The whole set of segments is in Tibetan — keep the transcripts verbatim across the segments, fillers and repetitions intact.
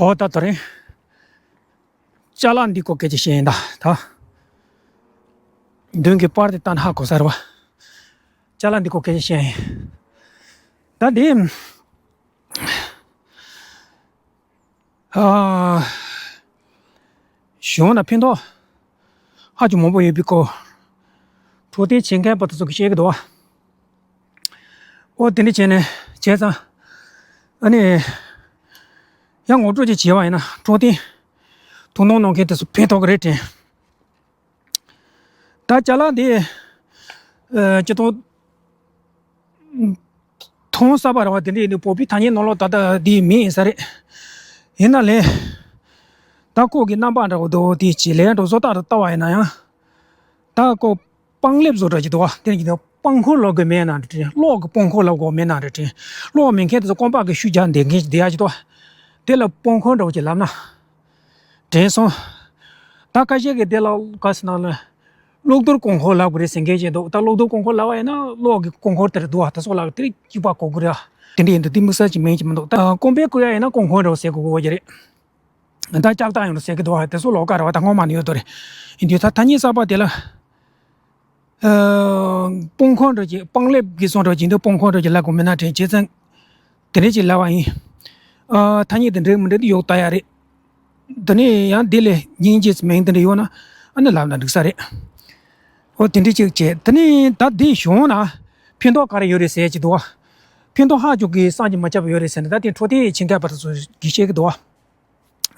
འོ་ད་དེ་རིང་ཅ་ལག་འདི་སྐོར་སྐད་ཆ་བཤད་ཡིན་ད། ད་མདུན་གྱི་པར་དེ་ལྟ་ན་ཧ་གོ་ས་རེད་བ། ཅ་ལག་འདི་སྐོར་སྐད་ཆ་བཤད་ཡིན། ད་འདི་ཨ་གཞུང་ན་ཕན་ཐོགས་ཧ་ཅང་མང་པོ་ཡོད་པའི་སྐོར་འཕྲོད་བསྟེན་བྱེད་མཁན་པ་དེ་ཚོ་གིས་བཤད་ཀྱི་འདུག་བ། ཨོ་དེ་འདྲ་བྱས་ནས་བྱས་ཙང་། ཨ་ནི། ཡང་ངོ་སྤྲོད་ཅིག་བྱས་པ་ཡིན་ན་འཕྲོད་བསྟེན་ཐུགས་སྣང་གནང་མཁན་དེ་ཚོ་ཕན་ཐོགས་ཀྱི་རེད་དྲན། ད་ཅ་ལག་འདི། ཨ་སྤྱིར་བཏང་། ཐོན་གསར་པ་རེད་བ། དེ་འདྲ་ཡིན་དུས་བོད་པའི་ཐ་སྙད་ནང་ལོགས་ད་ལྟ་འདི་མེད་ཡིན་ས་རེད། ཡིན་ན་ལས། ད་ཁོ་གི་རྣམ་པ་འདྲ་བོ་འདུག་དེ་ཅི་ལས་འགྲོ་བཟོ་ལྟ་རུ་ལྟ་བ་ཡིན་ན་ཡང་། ད་ཁོ་པང་ལེབ་བཟོ་འདྲ་ཅིག་འདུག་བ། དེ་ཡིན་དུས་པང་ཁུར་ལབ་དགོས་མེད་ན་འདྲ་དྲན། གློག་གི་པང་ཁུར་ལབ་དགོས་མེད་ན་འདྲ་དྲན། གློག་མེད་མཁན་དེ་ཚོ་རྐང་པ་གི་ཤུགས་རྒྱག་འདེད་མཁན་ཅིག་བསྡད་ཡ་ཅིག་འདུག་བ། དེ་ལ་པང་ཁུར་འདྲ་བོ་ཅིག་ལབ་ན། དྲན་སོང་། ད་ཁ་ཤས་ཀྱིས་དེ་ལ་ག་ཟེར་ན་ལ། གློག་རྡུལ་རྐང་འཁོར་ལབ་དགོས་རེད་ཟེར་མཁན་ཅིག་འདུག་ད་གློག་རྡུལ་རྐང་འཁོར་ལབ་པ་ཡིན་ན་གློག་གི་རྐང་འཁོར་དེ་རེད་འདུག་བ། དེ་ཚོ་ལ་དེ་རིགས་གཅིག་པ་གོ་དགོས་རེད་བ། དེ་འདྲ་ཡིན་དུས་དེ་དམིགས་བསལ་གྱི་མིང་ཅིག་མི་འདུག་ད་རྐང་པས་བསྐོར་ཡ་ཡིན་ན་རྐང་འཁོར་འདྲ་བོ་ཟེར་དགོས་དགོས་ཀྱི་རེད། ད་ལྕགས་ཐག་ཡོང་རེད་ཟེར་གི་འདུག་བ། དེ་ཚོ་ལོགས་ཀ་རེད་བ། ད་སྔོན་མ་ནས་ཡོད་དོ་རེད། ཡིན་དུས་ད་ཐ་སྙད་གསར་པ་དེ་ལ། ཨ། པང་ཁུར་འདྲ་ཅིག་པང་ལེབ་ཀྱི་བཟོ་འདྲ་ཅིག་འདུག་པང་ཁུར་འདྲ་ཅིག་ལབ་དགོས་མིན་ན་དྲན། བྱས་ཙང་། དེ་འདྲ་ཅིག་ལབ་པ་ཡིན། ཨ། ཐ་སྙད་དེ་འགྲིག་མི་འགྲིག་དེ་ཡོག་ལྟ་ཡ་རེད། དེ་ནས་ཡང་འདི་ལས་སྙིང་རྗེ་མིང་དེ་འདྲ་ཡོད་ན་ཨ་ནི་ལབ་ན་འགྲིག་ས་རེད། ཨོ་དེ་འདྲ་ཅིག་བྱས། དེ་ནས་ད་འདི་བྱུང་ན་ཕན་ཐོགས་ག་རེ་ཡོད་རེད་ཟེར་གྱི་འདུག་བ། ཕན་ཐོགས་ཧ་ཅང་གི་བསམ་གྱིས་མི་ཁྱབ་པ་ཡོད་རེད་ཟེར་ནས་ད་དེ་འཕྲོད་བསྟེན་བྱེད་མཁན་པ་དེ་ཚོ་གིས་བཤད་ཀྱི་འདུག་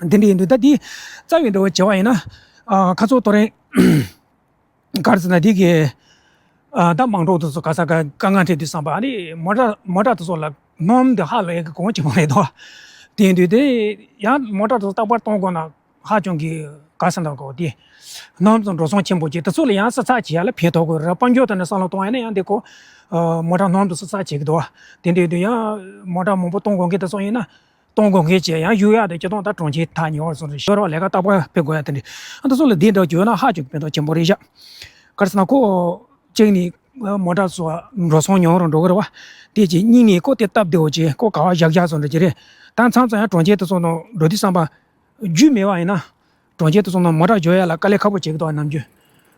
བ། དེ་འདྲ་ཡིན་དུས་ད་འདི་རྩ་བའི་འདྲ་བོ་བྱས་པ་ཡིན་ན། ཨ། ཁ་ཚོ་ཐོ་རེངས། ག་རེ་ཟེར་ན་འདི་གི། ཨ། ད་མང་གྲོགས་དེ་ཚོ་ག་ས་ག་དཀའ་ངལ་འཕྲད་དུས་ཙམ་པ་ཨ་ནི་མོ་ཊ་མོ་ཊ་དེ་ཚོ་ལ་སྣུམ་དེ་ཧ་ལས་གི་གོང་ཆེན་པོ་རེད་དོ། དེ་ཡིན་དུས་དེ་ཡང་མོ་ཊ་དེ་ཚོ་རྟག་པར་གཏོང་དགོས་ན་ཧ་ཅང་གི་ག་ས་འདྲ་གོ་དེ། སྣུམ་དེ་འགྲོ་སོང་ཆེན་པོ་བྱས། དེ་ཚོ་ལ་ཡང་ས་ཚགས་བྱེད་ཡ་ལ་ཕན་ཐོགས་དགོས་རེད། དཔལ་འབྱོར་ཐོག་ནས་བསམ་བློ་གཏོང་ཡ་ན་ཡང་དེ་ཁོ། ཨ། མོ་ཊ་སྣུམ་དེ་ཚོ་ཚགས་བྱེད་གི་འདུག་བ། དེ་འདྲ་ཡིན་དུས་ཡང་མོ་ཊ་མང་པོ་གཏོང་དགོས་མཁན་དེ་ཚོ་ཡིན་ན། གཏོང་དགོས་མཁན་བྱས་ཡང་གཞུག་ཡག་དེ་སྤྱིར་བཏང་ད་གྲོང་ཁྱེར་ཐག་ཉེ་བར་སོང་རེད། ཤོར་བ་ལས་ཀ་རྟག་པར་ཕེབས་དགོས་ཡ་དེ་འདྲ། ཨ། འདི་ཚོ་ལ་འདི་འདྲ་བྱུང་ན་ཧ་ཅང་གི་ཕན་ཐོགས་ཆེན་པོ་རེད་ཤག་ག་རེ་ཟེར་ན་ཁོ་གཅིག་ནས་མོ་ཊ་ཚོ་འགྲོ་སོང་ཉུང་རུ་འགྲོ་གི་རེད་བ། དེ་གཅིག་གཉིས་ནས་ཁོ་དེ་སྟབས་བདེ་བོ་བྱས་ཁོ་ག་བ་བཞག་བཞག་བཟོ་འདྲ་ཅིག་རེད། ད་མཚམས་མཚམས་ཡང་གྲོང་ཁྱེར་དེ་ཚོ་ནང་འགྲོ་དུས་ཙམ་པ། རྒྱུ་མེད་པ་ཡིན་ན། གྲོང་ཁྱེར་དེ་ཚོ་ནང་མོ་ཊ་འཇོག་ཡ་ལ་དཀའ་ལས་ཁག་པོ་བྱེད་ཀྱི་འདུག་ནམ་རྒྱུན།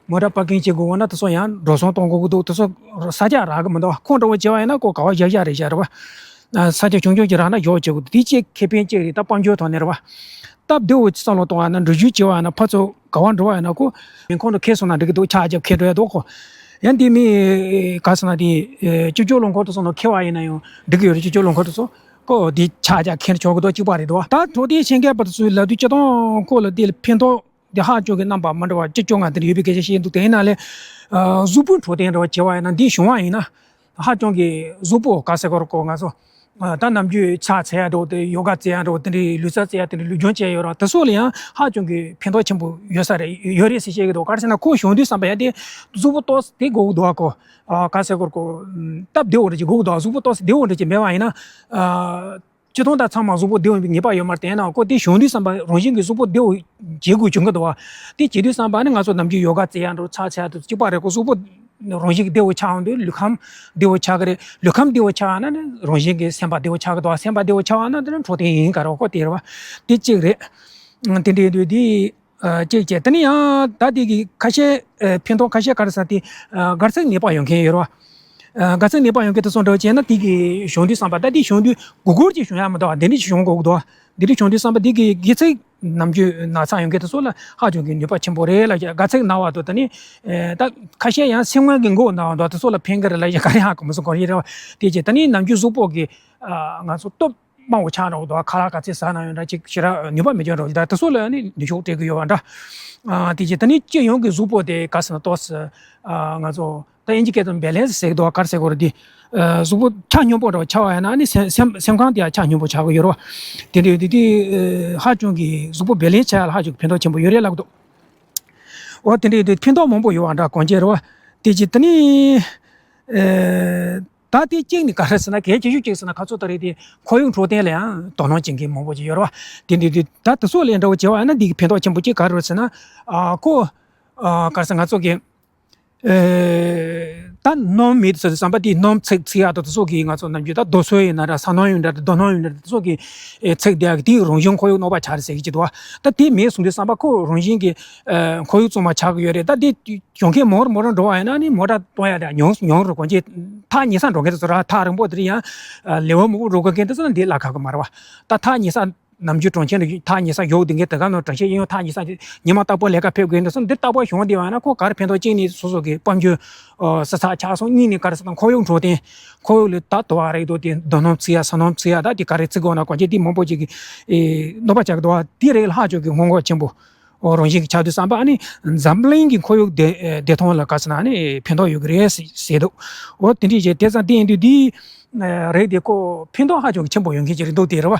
མོ་ཊ་པར་ཀིང་བྱེད་དགོས་འོ་ན་དེ་ཚོ་ཡང་འགྲོ་སོང་གཏོང་དགོས་ཀྱི་འདུག་དེ་ཚོ་ས་ཆ་རག་གི་མི་འདུག་ཁོང་འདྲ་བོ་བྱས་པ་ཡིན་ན་ཁོ་ག་བ་བཞག་བཞག་རེད་བཞག་རེད་བ། ས་ཆ་ཆུང་ཆུང་ཅིག་རག་ན་འཇོག་བྱེད་དགོས་འདུག་དེ་གཅིག་ཁེ་ཕན་གཅིག་རེད། ད་དཔལ་འབྱོར་ཐོག་ནས་རེད་བ། སྟབས་བདེ་བོ་བསམ་བློ་གཏོང་བ་ན་འགྲུལ་བཞུད་བྱེད་པ་ཡིན་ན་ཕར་ཚུར་ག་བ་འགྲོ་བ་ཡིན་ན་ཁོ་མི་ཁོང་དུ་ཁེལ་སོང་ན་འགྲིག་གི་འདུག་ཆག་རྒྱབ་ཁེལ་འགྲོ་ཡ་འདུག་ཁོ། ཡང་དེ་མིན་ག་ཟེར་ན་དེ་སྤྱི་སྤྱོད་རླངས་འཁོར་དེ་ཚོ་ནང་ཁེལ་བ་ཡིན་ན་ཡང་འགྲིག་གི་ཡོད་རེད། སྤྱི་སྤྱོད་རླངས་འཁོར་དེ་ཚོ། ཁོ་འདི་ཆག་ཆག་ཁེར་ཆོག་གི་འདུག་གཅིག་པ་རེད་འདུག་ད་འཕྲོད་བསྟེན་བྱེད་མཁན་པ་དེ་ཚོས་ལབ་དུས་སྤྱིར་བཏང་ཁོ་ལ་དེ་ལ་ཕན་ཐོགས་དེ་ཧ་ཅང་གི་རྣམ་པ་མི་འདྲ་བ་བཅུ་བཅོ་ལྔ་དེ་འདྲ་ཡོད་པའི་སྐད་ཆ་བཤད་འདུག་དེ་ཡིན་ན་ལས། ཨ། གཟུགས་པོའི་འཕྲོད་བསྟེན་འདྲ་བ་བྱེད་པ་ཡིན་ན་འདི་བྱུང་བ་ཡིན་ན། ཧ་ཅང་གི་གཟུགས་པོ་ག་ཟེར་དགོས་རེད་ཁོ་ང་ཚོ། ཨ། ད་ནམ་རྒྱུན་ཕྱག་འཚལ་ཡ་འདྲ་བོ་དེ་ཡོ་ག་རྩེ་ཡ་འདྲ་བོ་དེ་འདྲའི་ལུས་རྩལ་རྩེ་ཡ་དེ་འདྲའི་ལུས་སྦྱོང་བྱས་ཡོད་ར་དེ་ཚོ་ལ་ཡང་ཧ་ཅང་གི་ཕན་ཐོགས་ཆེན་པོ་ཡོད་ས་རེད། ཡོད་རེད་ཟེར་བཤད་ཀྱི་འདུག་ག་རེ་ཟེར་ན་ཁོ་བྱུང་དུས་ཙམ་པ་ཡ་དེ་གཟུགས་པོ་ཏོག་ཙམ་དེ་དགོས་ཀྱི་འདུག་ག་ཁོ། ཨ། ག་ཟེར་དགོས་རེད་ཁོ། སྟབས་བདེ་བོ་འདྲ་ཅིག་དགོས་ཀྱི་འདུག་གཟུགས་པོ་ཏོག་ཙམ་བདེ་བོ་འདྲ་ཅིག་མེད་པ་ཡིན་ན། ཨ། སྤྱིར་བཏང་ད་ཚང་མ་གཟུགས་པོ་བདེ་བའི་ངེས་པ་ཡོད་མ་རེད། དེ་ཡིན་ན་ཁོ་དེ་བྱུང་དུས་ཙམ་པ་རང་བཞིན་གྱི་གཟུགས་པོ་བདེ་བོ་བྱེད་དགོས་བྱུང་གི་འདུག་བ། དེ་བྱེད་དུས་ཙམ་པ་ནི་ང་ཚོ་ནམ་རྒྱུན་ཡོ་ག་རྩེ་ཡ་འདྲ་བོ་ཕྱག་འཚལ་ཡ་དེ་གཅིག་པ་རེད་ཁོ། གཟུགས་པོ་རང་བཞིན་གྱི་བདེ་བོ་ཆགས་ཡོང་དུས་ལུས་ཁམས་བདེ་བོ་ཆགས་ཀྱི་རེད། ལུས་ཁམས་བདེ་བོ་ཆགས་ཡོང་ན་ནི་རང་བཞིན་གྱི་སེམས་པ་བདེ་བོ་ཆགས་ཀྱི་འདུག་བ། སེམས་པ་བདེ་བོ་ཆགས་ཡོང་ན་དེ་ནི་འཕྲོད་བསྟེན་ཡིན་ག་རེ་ཁོ་དེ་རེད་བ། དེ་གཅིག་རེད། དེ་འདྲའི་དུས་དེ། ཨ། གཅིག་བྱས། དེ་ནས་ཡང་ད་དེ་གི་ཁ་ཤས། ཨ། ཕན་ཐོགས་ཁ་ཤས་ག་རེ་ཟེར་ན་དེ། ཨ། དགའ་ཚལ་ནད་པ་ཡོང་མཁན་ཡོད་རེད་བ། ཨ། དགའ་ཚལ་ནད་པ་ཡོང་མཁན་དེ་ཚོ་འདྲ་བོ་བྱས་ན་དེ་གི་བྱུང་དུས་ཙམ་པ་ད་དེ་བྱུང་དུས་སྒུར་སྒུར་གྱིས་བྱུང་ཡ་མི་འདུག་བ། འདི་འདྲ་ཞིག་བྱུང་དགོས་ཀྱི་འདུག་བ། འདི་འདྲ་བྱུང་དུས་ཙམ་པ་འདི་གི་དགེ་ཚིག་ནམ་རྒྱུན་ན་ཚ་ཡོང་མཁན་དེ་ཚོ་ལ་ཧ་ཅང་གི་ནུས་པ་ཆེན་པོ་རེད་ལབ་ཀྱི། དགའ་ཚལ་ན་བ་དང་དེ་ནས། ཨ། ད་ཁ་ཤས་ཡང་སེམས་ངན་གྱི་མགོ་ན་བ་དང་དེ་ཚོ་ལ་ཕན་གི་རེད་ལབ་ཀྱི། ག་རེ་ཧ་གོ་མི་སོང་གོ་ཡིན་རེད་བ། དེ་རྗེས་དེ་ནས་ནམ་རྒྱུན་གཟུགས་པོ་གི། ཨ། ང་ཚོ་སྟོབས། དམའ་བོ་ཆགས་འགྲོ་གི་འདུག་ཁ་ལག་ག་ཚད་ཟ་ན་ཡང་འདྲ་ཅིག་ཞེ་དྲག་ནུས་པ་མེད་ཀྱང་འགྲོ་གི་འདུག་དེ་ཚོ་ལ་ནི་ནུས་ཤུགས་སྤྲད་ཀྱི་ཡོད་པ་འདྲ། ཨ། དེ་རྗེས་ད་ནི་སྤྱི་ཡོངས་ཀྱི་གཟུགས་པོ་དེ་ག་ཟེར་ན་ཏོག་ཙམ། ཨ། ང་ཚོ་ད་དབྱིན་ཇི་སྐད་དུ་བེ་ལེན་སི་ཟེར་གྱི་འདུག་ག་རེ་ཟེར་དགོས་རེད་དེ། ཨ། གཟུགས་པོ་ཆ་སྙོམས་པོ་འདྲ་བོ་ཆགས་པ་ཡིན་ན་ནི་སེམས་སེམས་སེམས་ཁམས་དེ་ཡང་ཆ་སྙོམས་པོ་ཆགས་ཀྱི་ཡོད་རེད་བ། དེ་འདྲ་ཡོད་དུས་དེ། ཨ། ཧ་ཅང་གི་གཟུགས་པོ་བེ་ལེན་སི་བྱ་ཡ་ལ་ཧ་ཅང་གི་ཕན་ཐོགས་ཆེན་པོ་ཡོད་རེད་ལབ་ཀྱི་འདུག་འོ་དེ་འདྲ་ཡོད་དུས་ཕན་ཐོགས་མང་པོ་ཡོད་པ་འདྲ་གང་ཅི་རེད་བ། དེ་རྗེས་ད་ནི། ཨ། ད་དེ་གཅིག་ནི་ག་རེ་ཟེར་ན་གལ་ཆེ་ཤོས་གཅིག་ཟེར་ན་ཁ་ཚོ་ད་རེས་དེ་ཁོར་ཡུག་འཕྲོད་བསྟེན་ལ་ཡང་དོ་སྣང་བྱེད་མཁན་མང་པོ་ཅིག་ཡོད་རེད་བ། དེ་འདྲ་དུས་ད་དེ་ཚོ་ལས་འདྲ་བོ་བྱས་པ་ཡིན་ན་འདི་གི་ཕན་ཐོགས་ཆེན་པོ་གཅིག་ག་རེ་རེད་ཟེར་ན། ཨ། ཁོ། ཨ། ག་རེ་ཟེར་ང་ཚོ་གི། ཨེ། ད་སྣུམ་མེད་ཟེར་དུས་ཙམ་པ་དེ་སྣུམ་ཚིག་ཚིག་ཡག་དང་དེ་ཚོ་གི་ང་ཚོ་ནམ་རྒྱུན་ད་རྡོ་སོལ་ཡིན་ན་འདྲ། ས་སྣུམ་ཡིན་ན་འདྲ། རྡོ་སྣུམ་ཡིན་ན་འདྲ། དེ་ཚོ་གི་ཚིག་དེ་ཡག་གི་དེའི་རང་བཞིན་ཁོར་ཡུག་གནོད་པ་ཆགས་རེད་ཟེར་གྱི་ཅིག་འདུག་བ། ད་དེ་མེད་སོང་དུས་ཙམ་པ་ཁོ་རང་བཞིན་གྱི་ཁོར་ཡུག་བཙོང་མ་ཆགས་ཀྱི་ཡོད་རེད། ད་དེ་གྱོང་ཁེ་མོར་མོར་འགྲོ་བ་ཡིན་ན་ནི་མོ་ཊ་གཏོང་ཡ་དེ་ཉུང་ཉུང་རུ་གོན་གྱི། ཐག་ཉེ་ས་འགྲོ་མཁན་དེ་ཚོ་ར། ཐག་རིང་པོ་དེ་རིང་ཡང་ལེ་བ་མང་པོ་འགྲོ་དགོས་མཁན་དེ་ཚོ་ལ་འདི་ལ་ཁག་གི་མ་རེད་བ། ད་ཐག་ཉེ་ས་ནམ་རྒྱུན་གྲོང་ཁྱེར་ནས་ཐག་ཉེ་ས་ཡོད་དེ་འགའི་དེ་ག་ནང་གྲོང་ཁྱེར་གཡས་གཡོན་ཐག་ཉེ་ས་དེ་ཉི་མ་རྟག་པར་ལས་ཀ་ཕེབས་དགོས་འདུག་སོང་། འདི་རྟག་པར་གཞུང་དེ་བ་ན་ཁོ་ག་རེ་ཕན་ཐོགས་གཅིག་ནི་སོ་སོ་གི་དཔལ་འབྱོར་ཨོ་ས་ཚགས་ཆགས་སོང་། གཉིས་ནི་ག་རེ་ཟེར་ན་ཁོར་ཡུག་འཕྲོད་བསྟེན། ཁོར་ཡུག་ལ་ད་དུ་བ་རེད་འདུག་དེ་རྡོ་སྣུམ་ཚིག་ཡ་ས་སྣུམ་ཚིག་ཡ་ད་དེ་ག་རེ་ཚིག་དགོས་ན་གོ་རྒྱུ་དེ་མང་པོ་ཅིག་གི་ཨེ་གནོད་པ་ཆགས་ཀྱི་འདུག་བ། དེ་རེད་ལ་ཧ་ཅང་གི་སྔོན་འགོག་ཆེན་པོ་ཨོ་རང་བཞིན་གྱི་ཆགས་དུས་ཙམ་པ་ཨ་ནི་འཛམ་གླིང་གི་ཁོར་ཡུག་བདེ་བདེ་ཐང་ལ་ག་ཟེར་ན་ཨ་ནི་ཕན་ཐོགས་ཡོད་ཀྱི་རེད་ཟེར་འདུག་ཨོ་དེ་འདྲས་བྱས་དེ་ཙང་དེ་ཡིན་དུས་དེ་རེད་དེ་ཁོ་ཕན་ཐོགས་ཧ་ཅང་གི་ཆེན་པོ་ཡོད་མཁན་ཅིག་རེད་འདུག་དེ་རེད་བ།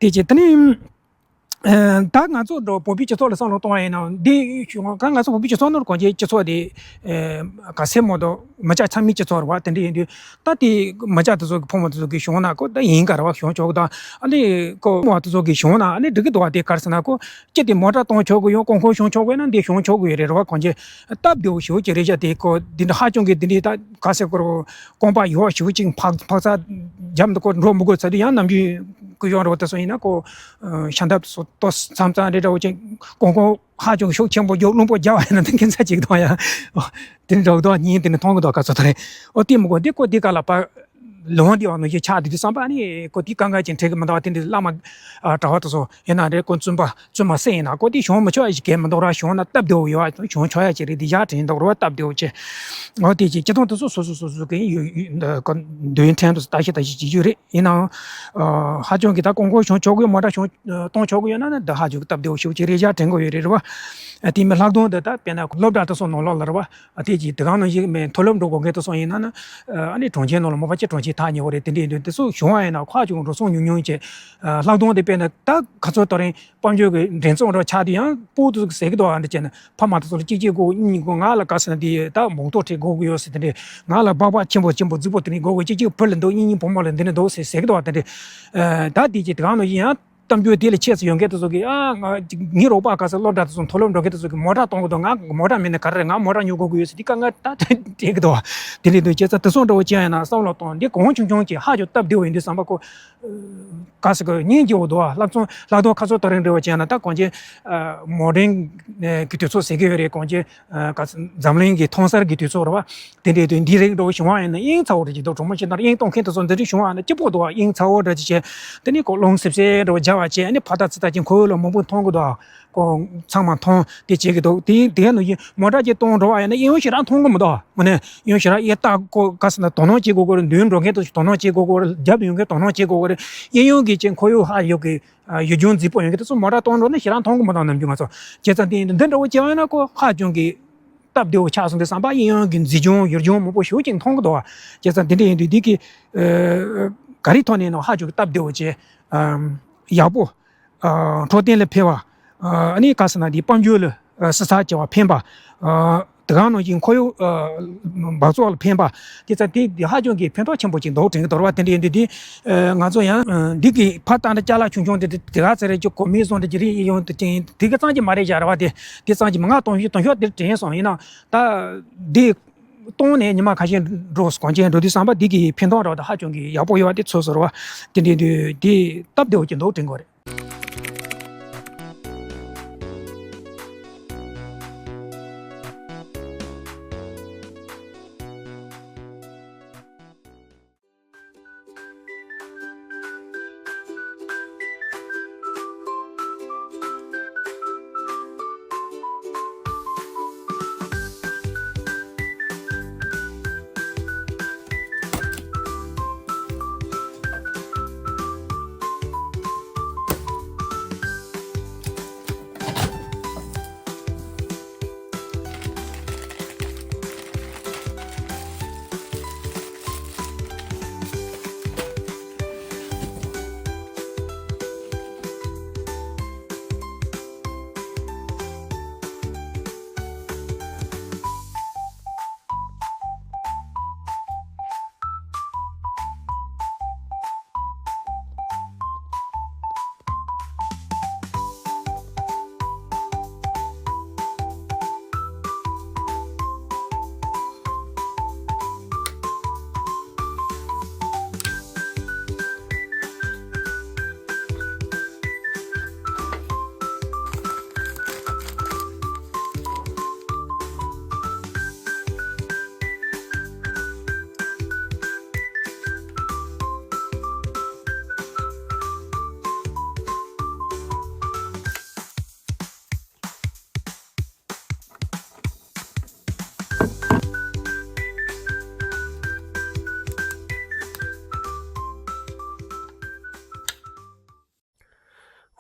དེ་བྱས་དེ་ནི། ཨ་ད་ང་ཚོ་འགྲོ་བོད་པའི་སྤྱི་ཚོགས་ལ་བསམ་བློ་གཏོང་བ་ཡིན་ན་འདི་ཞུ་ང་ང་ཚོ་བོད་པའི་སྤྱི་ཚོགས་ནང་གོང་ཆེན་སྤྱི་ཚོགས་དེ་ཨ་ག་ཚད་མོ་དང་མི་སྐྱ་ཚང་མའི་སྤྱི་ཚོགས་རེད་བ། དེ་འདྲ་ཡིན་དུས་ད་དེ་མི་སྐྱ་དེ་ཚོ་གི་ཕོ་མོ་དེ་ཚོ་གི་གཞུང་ན་ཁོ་ད་ཡིན་ག་རེད་བ། གཞུང་ཆོག་གི་དང་ཨ་ནི་ཁོ་མོ་དེ་ཚོ་གི་གཞུང་ན་ཨ་ནི་འགྲིག་གི་འདུག་བ། དེ་ག་རེ་ཟེར་ན་ཁོ་སྤྱི་དེ་མོ་ཊ་གཏོང་ཆོག་གི་ཡོད། གོང་གོང་གཞུང་ཆོག་གི་ཡོད་ན་འདི་གཞུང་ཆོག་གི་ཡོད་རེད་བ། གོང་ཆེན་སྟབས་བདེ་བོ་ཞེ་པོ་ཅིག་རེད་བཞག་དེ་ཁོ་འདི་འདྲ་ཧ་ཅང་གི་འདི་འདྲའི་ད་ག་ཟེར་དགོས་རེད། རྐང་པ་ཡོག་ཞེ་པོ་ཅིག་འཕག་འཕག་ཚ་རྒྱབ་འདུག་ཁོ་འགྲོ་མི་དགོས་ཚར་དུས་ཡང་ནམ་རྒྱུན་སྐུ་གཞོགས་འདྲ་བོ་དེ་ཚོ་ཡིན་ན་ཁོ་ཤ་འདབ་སོ་ཏོ་མཚམས་མཚམས་རེ་འདྲ་བོ་ཅིག་གོང་གོང་ཧ་ཅང་ཤུགས་ཆེན་པོ་རྒྱབ་རླུང་པོ་རྒྱབ་པ་ཡིན་ན་དེ་ཁྱད་མཚར་ཅིག་མཐོང་ཡ། དེ་འདྲ་བོ་འདུག་ཉིན་དེ་ནས་མཐོང་གི་འདུག་ག་ཚོད་ད་རེད། ཨོ་དེ་མི་དགོས་འདི་ཁོ་འདི་ག་ལ་པ་ལོང་འདི་བ་ནོ་ཞེས་ཆགས་དེ་དུས་བསམ་པ་ནི་ཁོ་དེ་དཀའ་ངལ་ཅིག་འཕྲད་གི་མི་འདུག་བ། དེ་འདྲ་བླ་མ་གྲྭ་བ་དེ་ཚོ་ཡིན་ན་རེད། ཁོ་བཙུན་པ་བཙུན་མ་སྲས་ཡིན་ན་ཁོ་དེ་གཞུང་མི་ཆོག་ཡ་ཞིག་གས་མི་འདུག་ར། གཞུང་ན་སྟབས་བདེ་བོ་ཡོད་བ། གཞུང་ཆོག་ཡ་ཅིག་རེད། དེ་ཡག་དྲན་འདུག་ར་སྟབས་བདེ་བོ་ཅིག་ཨོ་དེ་ཅིག་སྤྱི་བཏང་དེ་ཚོ་སོ་སོ་སོ་སོ་གི་ཡོད་ཡོད་འདོད་ཡོན་ཕྲན་དུ་ལྟ་ཞིབ་ལྟ་ཞིབ་བྱེད་རྒྱུ་རེད། ཡིན་ནའང་ཧ་ཅང་གི་ད་གོང་གོང་གཞུང་ཆོག་གི་ཡོད། མོ་ཊ་གཞུང་གཏོང་ཆོག་གི་ཡོད་ན་ནི་འདི་ཧ་ཅང་གི་སྟབས་བདེ་བོ་ཞེ་པོ་ཅིག་རེད། ཡག་དྲན་གི་ཡོད་རེད་རེད་བ། དེ་མིན་ལྷག་དོན་དུ་ད་དཔེར་ན་སློབ་གྲྭ་དེ་ཚོ་ནང་ལོགས་ལ་རེད་བ། དེ་ཅིག་དེ་ག་ནང་བཞིན་མཐོ་སློབ་འགྲོ་དགོས་མཁན་དེ་ཚོ་ཡིན་ན་ནི་ཨ་ནི་གྲོང་ཁྱེར་ནང་ལ་མོ་ཊ་ཅིག་གྲོང་ཁྱེར་ཐག་ཉེ་བོ་རེད། དེ་འདྲ་ཡིན་དུས་དེ་ཚོ་གཞུང་བ་ཡིན་ན་ཁ་ཅུང་འགྲོ་སོང་ཉུང་ཉུང་བྱས། ལྷག་དོན་དུ་དཔེར་ན་ད་ག་ཚོད་ད་རིང་དཔལ་འབྱོར་གྱི་འགྲན་ཚོགས་འདྲ་ཆགས་དུས་ཡང་སྤུ་གུ་ཚོ་ཟེར་གི་འདུག་ཨ་འདྲ་བྱས་ན་ཕ་མ་དེ་ཚོ་ལ་གཅིག་གཅིག་དགོས་གཉིས་གཉིས་དགོས། ང་ལ་ག་ཟེར་ན་དེ་ད་མོག་ཏོ་ཁྲིད་དགོས་ཀྱི་ཡོད་ཟེར། དེ་འདྲས་ང་ལ་སྦག་སྦག་ཆེན་པོ་ཆེན་པོ་རྫིག་པོ་དེ་འདྲས་དགོས་ཀྱི། གཅིག་གཅིག་བུ་ལ་འདུག་གཉིས་གཉིས་བུ་མོ་ལ་འདི་འདྲས་འདུག་ཟེར་ཟེར་གི་འདུག་དེ་འདྲས་ད་དེ་ཅིག་དེ་ག་ནང་བཞིན་ཡང་གཏམ་རྒྱུད་དེ་ལ་ཆེད་དུ་ཡོང་མཁན་དེ་ཚོ་གིས་ཨ་ང་ངའི་རོགས་པ་ག་ཟེར་སློབ་གྲྭ་དེ་ཚོ་མཐོ་སློབ་འགྲོ་མཁན་དེ་ཚོ་གིས་མོ་ཊ་གཏོང་གི་འདུག་ང་མོ་ཊ་མེད་ན་ག་རེ་རེད། ང་མོ་ཊ་ཉོ་དགོས་ཀྱི་ཡོད་ཟེར་དེ་དཀའ་ངལ་ད་དྲན་གི་འདུག་དེ་འདྲས་འདུག་བྱས་ཙང་དེ་ཚོ་འདྲ་བོ་ཅན་ཡིན་ན་བསམ་བློ་གཏོང་འདི་གོང་ཆུང་ཆུང་གི་ཧ་ཅང་སྟབས་བདེ་བོ་ཡིན་དུས་བསམ་པ་ཁོ། ག་ཟེར་གི་སྙིང་རྗེ་བོ་འདུག་བ། ལྷག་དོན་ལྷག་དོན་ཁ་སང་དེ་རིང་འདྲ་བོ་བྱས་ན་ད་གོང་ཆེན་མོ་ཌན་གི་དུས་ཚོད་ཟེར་གི་ཡོད་རེད། གོང་ཆེན་ག་ཟེར་འཛམ་གླིང་གི་ཐོན་གསར་གྱི་དུས་ཚོད་རེད་བ། དེ་འདྲའི་དུས་འདི་རིགས་འདྲ་བོ་བྱུང་བ་ཡིན་ན་དབྱིངས་ཚ་བོ་འདྲ་ཅིག་འདུག་གྲོགས་མོ་ཆེ་ནར་དབྱིངས་གཏོང་མཁན་དེ་ཚོ་འདི་འདྲ་བྱུང་བ་ཡིན་ན་སྐྱིད་པོ་འདུག་བ། དབྱིངས་ཚ་བོ་འདྲ་ཅིག་བྱས། དེ་ནས་ཁོ་རླུང་སིབ་སིབ་འདྲ་བོ་རྒྱག་པ་བྱས། ཨ་ནི་ཕ་ད་ཙི་ད་ཅིག་ཁོའི་ལ་མང་པོ་མཐོང་གི་འདུག་ཁོ་ཚང་མ་མཐོང་དེ་བྱེད་ཀྱི་འདུག་དེ་དེ་ནང་བཞིན་མོ་ཊ་ཅིག་གཏོང་འགྲོ་བ་ཡིན་ན་གཡས་གཡོན་ཞེ་དྲག་མཐོང་གི་མི་འདུག་དངོས་གནས་གཡས་གཡོན་ཞེ་དྲག་གཡས་ལྟ་ཁོ་ག་ཟེར་ན་དོ་སྣང་བྱེད་དགོས་ཀྱི་རེད། མདུན་འགྲོ་མཁན་དེ་ཚོ་དོ་སྣང་བྱེད་དགོས་ཀྱི་རེད། རྒྱབ་ཡོང་མཁན་དོ་སྣང་བྱེད་དགོས་ཀྱི་རེད། གཡས་གཡོན་གྱི་ཅིག་ཁོར་ཡུག་ཧ་ཡོད་ཀྱི་ཡུལ་ལྗོངས་རྫིག་པོ་ཡོང་གི་དེ་ཚོ་མོ་ཊ་གཏོང་འགྲོ་ན་ཞེ་དྲག་མཐོང་གི་མི་འདུག་ནམ་རྒྱུན་ང་ཚོ། བྱས་ཙང་དེ་ཡིན་དུས་འདི་འདྲ་བོ་བྱས་པ་ཡིན་ན་ཁོ་ཧ་ཅང་གི་སྟབས་བདེ་བོ་ཆགས་སོང་དུས་བསམ་པ་གཡས་གཡོན་གྱི་མཛེས་ལྗོངས་ཡུལ་ལྗོངས་མང་པོ་ཞེ་པོ་ཅིག་མཐོང་གི་འདུག་བ། བྱས་ཙང་དེ་འདྲ་ཡིན་དུས་འདི་གི་ག་རེའི་ཐོག་ནས་ཡིན་ནའང་ཧ་ཅང་གི་སྟབས་བདེ་བོ་བྱས། ཡག་པོ། འཕྲོད་བསྟེན་ལ་ཕན་པ། ཨ་ནི་ག་ཟེར་ན་དེ་དཔལ་འབྱོར་ལ་ཟུར་ཟ་བྱེད་པ་ཕན་པ། དེ་ག་ནང་བཞིན་ཁོར་ཡུག་འབག་བཙོག་ལ་ཕན་པ། དེ་ཚོ་དེ་དེ་ཧ་ཅང་གི་ཕན་ཐོགས་ཆེན་པོ་ཅིག་འདུག་དྲན་གྱི་འདུག་ར་བ། དེ་འདྲ་ཡིན་དུས་དེ་ང་ཚོ་ཡང་འདི་གི་ཕ་ད་འདྲ་ཅ་ལག་ཆུང་ཆུང་དེ་དེ་ག་ཚོད་རེད། ཅིག་གོ་མིན་སོང་དེ་ཅི་རེད། ཡིན་ཡོང་དེ་ཅི་དེ་ག་ཙམ་གྱི་མ་རེད་བཞག་ར་བ། དེ་དེ་ཙམ་གྱི་མི་ང་གཏོང་ཤོག་གཏོང་ཤོག་དེ་དྲན་སོང་། ཡིན་ན་ད་འདི་གཏོང་ནས་ཉི་མ་ཁ་ཤས་འགྲོ་གོང་ཆེན་འགྲོ་དུས་བསམ་པ་འདི་གི་ཕན་ཐོགས་ར་བ་ད་ཧ་ཅང་གི་ཡག་པོ་ཡོད་བ། དེ་ཚོ་ཟེར་བ་དེ་འདྲ་ཡིན་དུས་དེ་སྟབས་བདེ་བོ་ཅིག་འདུག་དྲན་གྱི་རེད།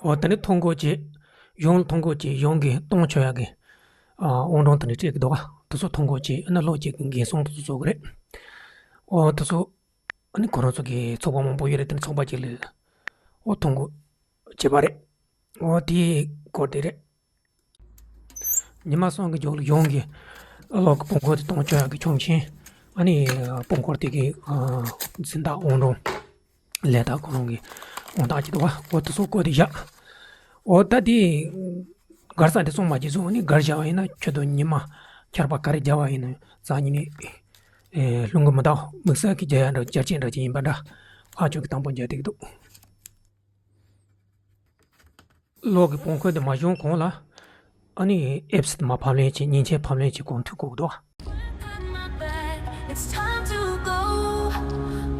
འོ་དེ་ནས་ཐོ་འགོད་བྱས། གཞུང་ལ་ཐོ་འགོད་བྱས། གཞུང་གིས་གཏོང་ཆོག་ཡག་གི་ཨ་དབང་གྲོན་དེ་འདྲ་སྤྲད་ཀྱི་འདུག་ག་དེ་ཚོ་ཐོ་འགོད་བྱས་ཨ་ནི་ལོ་གཅིག་གི་འགན་སྲུང་དེ་ཚོ་བཟོ་གི་རེད། འོ་དེ་ཚོ་ཨ་ནི་ཁོ་རང་ཚོ་གི་ཚོགས་པ་མང་པོ་ཡོད་རེད། དེ་ནས་ཚོགས་པ་གཅིག་ལ་འོ་ཐོ་འགོད་བྱས་པ་རེད། འོ་དེའི་སྐོར་དེ་རེད། ཉི་མ་གསུམ་གྱི་རྗེས་ལ་གཞུང་གིས་གློག་གི་སྤུས་འཁོར་དེ་གཏོང་ཆོག་ཡག་གི་ཆོག་མཆན། ཨ་ནི་སྤུས་འཁོར་དེ་གི་ཨ་འཛིན་བདག་དབང་གྲོན་ལས་ད་ཁོ་རང་གི་དབང་ཐང་ཅིག་འདུག་ག་འོ་དེ་ཚོ་བཀོད་དེ་བཞག་འོ་ད་དེ་སྒར་ས་དེ་ཚང་མ་ཅིག་བཟོ། ཨ་ནི་སྒར་བཞག་པ་ཡིན་ན་ཁྱོད་ཚོ་ཉི་མ་ཆར་པ་ག་རེ་བརྒྱབ་པ་ཡིན་ན་སང་ཉིན་ནས་ཨེ་ལྷུང་གི་མི་འདུག་དམིགས་བསལ་གྱི་རྒྱག་ཡག་འདྲ་རྒྱ་ཆེན་འདྲ་ཅིག་ཡིན་པ་འདྲ། ཧ་ཅང་གི་དང་པོ་མཇལ་བསྡད་ཀྱི་འདུག་གློག་གི་སྤུས་འཁོར་དེ་མ་བྱུང་གོང་ལ་ཨ་ནི་ཨེབ་སི་དེ་མར་ཕབ་ལེན་བྱས། མཉེན་ཆས་ཕབ་ལེན་བྱས་གོང་མཐོའི་སྐོར་འདུག It's time to go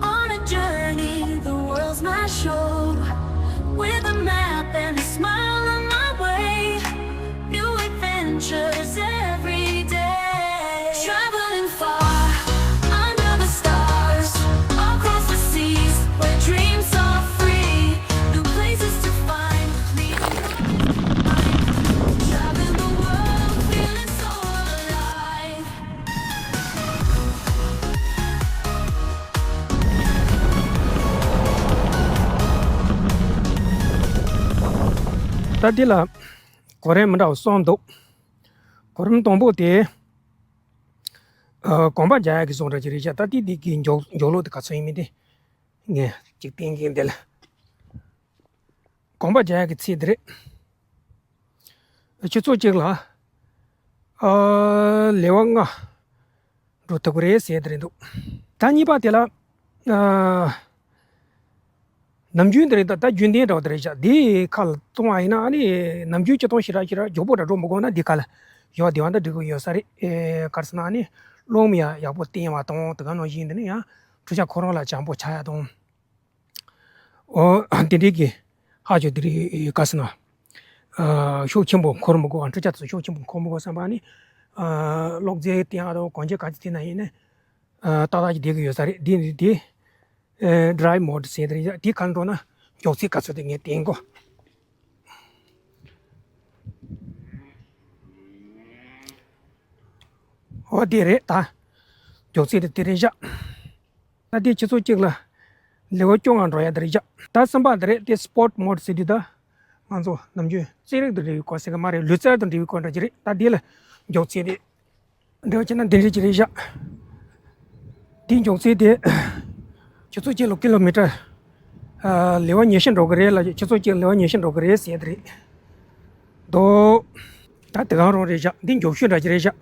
on a journey, the world's my show. With a map and a smile on my way, new adventures every day. Traveling far, under the stars, across the seas, where dreams are free. New places to find, leaving traveling the world, feeling so alive. ད་འདི་ལ་གོ་རིམ་མི་འདྲ་བ་གསུམ་འདུག་གོ་རིམ་དང་པོ་དེ། ཨ་གོམ་པ་རྒྱག་ཡག་གི་བཟོ་འདྲ་ཅིག་རེད་ཤག་ད་ལྟའི་འདི་གི་མགྱོགས་མགྱོགས་ལོག་དེ་ག་ཚོད་ཡིན་མིན་དེ་ངས་ཅིག་བསྟན་གྱིན་བསྡད་ལ། གོམ་པ་རྒྱག་ཡག་གི་ཚད་དེ་རེད། ཆུ་ཚོད་གཅིག་ལ་ཨ་ལེ་དབར་ལྔ་འགྲོ་ཐུབ་ཀྱི་རེད་ཟེར་དེ་རེད་འདུག་ད་གཉིས་པ་དེ་ལ་ཨ། ནམ་རྒྱུན་དེ་རེད། ད་ད་རྒྱུན་ལྡན་འདྲ་བོ་དེ་རེད་ཤག་འདི་ཁ་ལ་བཙོང་བ་ཡིན་ན་ཨ་ནི་ནམ་རྒྱུན་སྤྱིར་བཏང་ཞེ་དྲག་ཞེ་དྲག་མགྱོགས་པོ་འདྲ་འགྲོ་མི་དགོས་ན་འདི་ཁ་ལ་ཡོད་བསྡད་པ་འདྲ་འགྲིག་གི་ཡོད་ས་རེད། ཨེ་ག་རེ་ཟེར་ན་ཨ་ནི་རླུང་ཡང་ཡག་པོ་བསྟན་པ་དང་དེ་ག་ནང་བཞིན་འདི་ནི་ཡང་འཕྲུལ་ཆས་ཁོ་རང་ལ་བྱང་པོ་ཆགས་ཡག་དང་། ཨོ་དེ་འདྲའི་གི་ཧ་ཅང་དེ་རེད། ག་རེ་ཟེར་ན་ཨ་ཤུགས་ཆེན་པོ་འཁོར་མི་དགོས། འཕྲུལ་ཆས་དེ་ཚོ་ཤུགས་ཆེན་པོ་འཁོར་མི་དགོས་བསམ་པ་ཨ་ནི་ཨ་གློག་རྫས་བསྟན་ཡག་དང་གང་ཅི་ག་ཅི་བསྟན་ན་ཡིན་ནི། ཨ་ཏག་ཏག་ཅིག་བསྡད་ཀྱི་ཡོད་ས་རེད། འདི་ནི་དེ་ཨ་ཌི་རའི་མོ་ཌི་ཟེར་དེ་རེད། དེ་ག་འགྲོ་ན་མགྱོགས་ཚད་ག་ཚོད་དེ་ངས་བསྟན་གོ། འོ་དེ་རེད། ད་མགྱོགས་ཚད་དེ་དེ་རེད་བཞག་ད་དེ་ཆུ་ཚོད་གཅིག་ལ་ལེ་དབར་བཅོ་ལྔ་འགྲོ་ཡག་དེ་རེད་བཞག་ད་གསུམ་པ་དེ་རེད། དེ་སི་པོར་ཊི་མོ་ཌི་ཟེར་དུས་ད་ང་ཚོ་ནམ་རྒྱུན་རྩེད་རིགས་དང་འབྲེལ་བའི་སྐོར་ཟེར་གི་མ་རེད། ལུས་རྩལ་དང་འབྲེལ་བའི་སྐོར་འདྲ་ཅིག་རེད། ད་དེ་ལ་མགྱོགས་ཚད་དེ། འདྲ་བྱས་ན་འདི་འདྲ་ཅིག་རེད་བཞག་འདིའི་མགྱོགས་ཚད་དེ་ཆུ་ཚོད་གཅིག་ལ་ཀི་ལོ་མི་ཊར་ཨ་ལེ་དབར་ཉི་ཤུ་འགྲོ་གི་རེད་ལ། ཆུ་ཚོད་གཅིག་ལ་ལེ་དབར་ཉི་ཤུ་འགྲོ་གི་རེད་ཟེར་དེ་རེད་འདུག་ད་དེ་གང་རུང་རེད་བཞག་འདི་མགྱོགས་ཤོས་འདྲ་ཅིག་རེད་བཞག་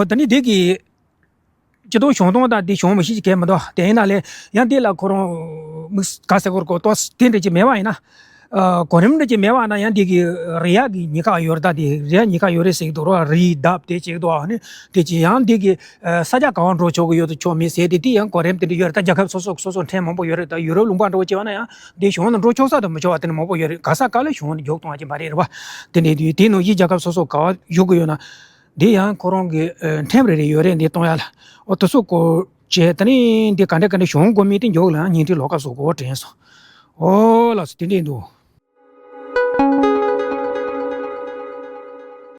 ད་ནི་དེ་གི་སྤྱི་ཚོགས་གཞུང་དོན་དང་དེ་གཞུང་མི་ཤེས་ཀྱི་མི་འདུག་དེ་ཡིན་ན་ལས་ཡང་དེ་ལ་ཁོ་རང་མི་ག་ཟེར་གོ་གོ་ཏོ་དེ་འདྲ་ཅིག་མེད་པ་ཡིན་ན། ཨ་གོ་རིམ་འདྲ་ཅིག་མེད་པ་ན་ཡང་དེ་གི་རེད་ཡ་གི་ཉེན་ཁ་ཡོད་རེད། ད་དེ་རེད་ཡ་ཉེན་ཁ་ཡོད་རེད་ཟེར་གི་འདུག་རོ། རི་བརྡབས་དེ་བྱེད་ཀྱི་འདུག་ཨ་ནི་དེ་ཅི་ཡང་དེ་གི་ས་ཆ་ག་བ་འགྲོ་ཆོག་གི་ཡོད་དུ་ཆོག་མེད་ཟེར་དེ་དེ་ཡང་གོ་རིམ་དེ་འདྲ་ཡོད་རེད། ད་རྒྱལ་ཁབ་སོ་སོ་སོ་སོ་ཕྲན་མང་པོ་ཡོད་རེད། ད་ཡུ་རོབ་ལུང་པ་འགྲོ་བྱེད་པ་ན་ཡང་དེ་གཞུང་ནང་འགྲོ་ཆོག་ས་དང་མི་ཆོག་པ་དེ་འདྲ་མང་པོ་ཡོད་རེད། ག་ས་ག་ལ་གཞུང་ནས་རྒྱུག་གཏོང་བ་ཅིག་མ་རེད་རེད་བ། དེ་འདྲ་དུས་དེ་ནང་བཞིན་རྒྱལ་ཁབ་སོ་སོ་ག་བ་བཞུགས་གི་ཡོད་ན། འདི་ཡང་ཁོ་རང་གི་ཨ་ཁྲིམས་རེ་རེ་ཡོད་རེད། འདི་གཏོང་ཡ་ལ་འོ་དེ་ཚོ་སྐོར་བྱས། ད་ནི་འདི་ག་འདྲ་ག་འདྲ་གཞུང་དགོས་མིན་དེ་མགྱོགས་ལ་ཉིན་ཁྲི་ལོགས་ཀ་བཟོ་དགོས་དྲན་སོང་། འོ་ལགས་སོ། དེ་འདྲས་འདུག